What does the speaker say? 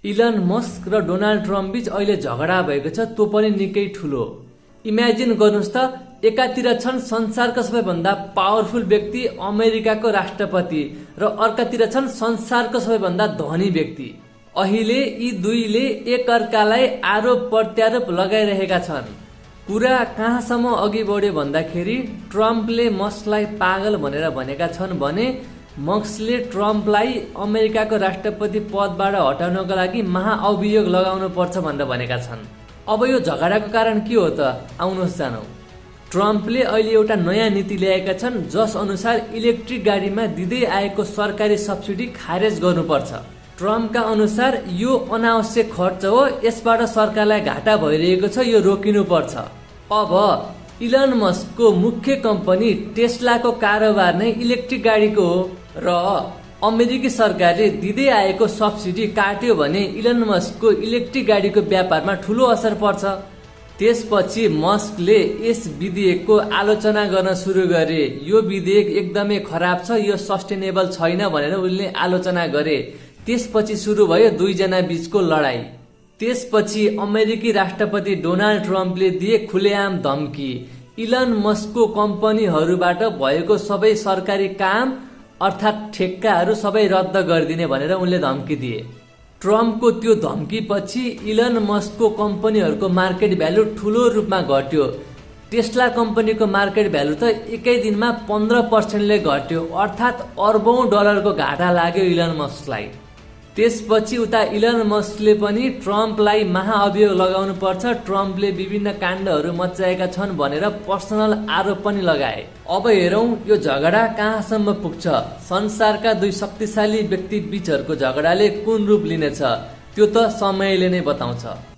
Elon Musk र Donald Trump बीच अहिले झगडा भएको छ, त्यो पनि निकै ठुलो। इमेजिन गर्नुहोस् त, एकातिर छन् संसारका सबैभन्दा पावरफुल व्यक्ति अमेरिकाको राष्ट्रपति र अर्कातिर छन् संसारको सबैभन्दा धनी व्यक्ति। अहिले यी दुईले एकअर्कालाई आरोप प्रत्यारोप लगाइरहेका छन्। कुरा कहाँसम्म अघि बढ्यो भन्दाखेरि ट्रम्पले मस्कलाई पागल भनेर भनेका छन् भने मस्कले ट्रम्पलाई अमेरिकाको राष्ट्रपति पदबाट हटाउनको लागि महाअभियोग लगाउनु पर्छ भनेर भनेका छन्। अब यो झगडाको कारण के हो त, आउनुहोस् जानौ। ट्रम्पले अहिले एउटा नयाँ नीति ल्याएका छन् जस अनुसार इलेक्ट्रिक गाडीमा दिँदै आएको सरकारी सब्सिडी खारेज गर्नुपर्छ। ट्रम्पका अनुसार यो अनावश्यक खर्च हो, यसबाट सरकारलाई घाटा भइरहेको छ, यो रोकिनुपर्छ। अब इलन मस्कको मुख्य कम्पनी टेस्लाको कारोबार नै इलेक्ट्रिक गाडीको हो र अमेरिकी सरकारले दिँदै आएको सब्सिडी काट्यो भने इलन मस्कको इलेक्ट्रिक गाडीको व्यापारमा ठूलो असर पर्छ। त्यसपछि मस्कले यस विधेयकको आलोचना गर्न सुरु गरे। यो विधेयक एकदमै खराब छ, यो सस्टेनेबल छैन भनेर उनले आलोचना गरे। त्यसपछि सुरु भयो दुईजना बीचको लडाई। त्यसपछि अमेरिकी राष्ट्रपति डोनाल्ड ट्रम्पले दिए खुलेआम धम्की। इलन मस्कको कम्पनीहरूबाट भएको सबै सरकारी काम अर्थात् ठेक्काहरू सबै रद्द गरिदिने भनेर उनले धम्की दिए। ट्रम्पको त्यो धम्कीपछि इलन मस्कको कम्पनीहरूको मार्केट भ्यालु ठूलो रूपमा घट्यो। टेस्ला कम्पनीको मार्केट भ्यालु त एकै दिनमा 15%ले घट्यो, अर्थात् अर्बौं डलरको घाटा लाग्यो इलन मस्कलाई। त्यसपछि उता इलन मस्कले पनि ट्रम्पलाई महाअभियोग लगाउनु पर्छ, ट्रम्पले विभिन्न काण्डहरू मचाएका छन् भनेर पर्सनल आरोप पनि लगाए। अब हेरौं यो झगडा कहाँसम्म पुग्छ। संसारका दुई शक्तिशाली व्यक्ति बीचहरूको झगडाले कुन रूप लिनेछ त्यो त समयले नै बताउँछ।